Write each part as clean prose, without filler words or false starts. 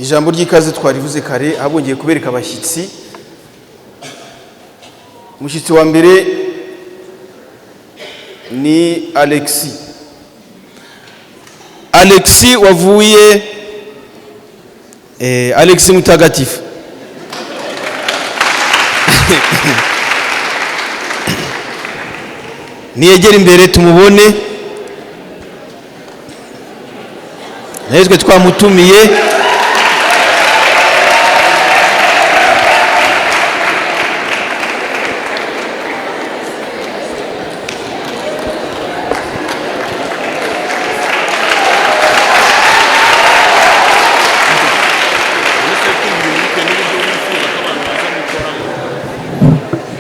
Ijambo ry'ikaze twarivuze kare, ahubwo ngiye kubereka abashyitsi. Umushyitsi wa mbere ni Alexi. Alexi wavuye Alexi Mutagatifu. Niyegera imbere tumubone, natwe twamutumiye.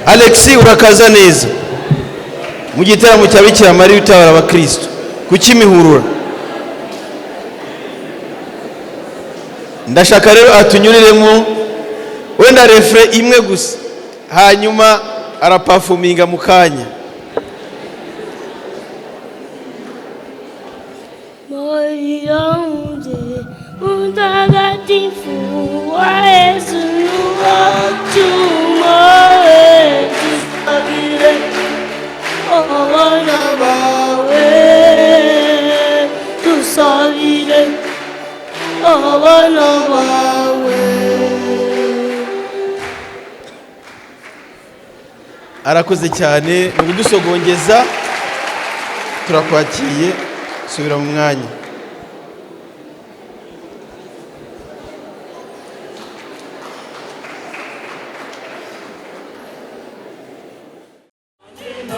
Alexi, urakaza neza mu gitaramo cya Bikira Mariya utabara abakristo ku Kimihurura. Ndashaka rero atunyuriremo wenda refrain imwe gusa, hanyuma araperforminga mu kanya. Mariya mubyeyi mutagatifu wa Yezu wacu, dusabire abana bawe, dusabire abana bawe. Arakoze cyane mu kudusogongeza, turakwakiriye, subira mu mwanya.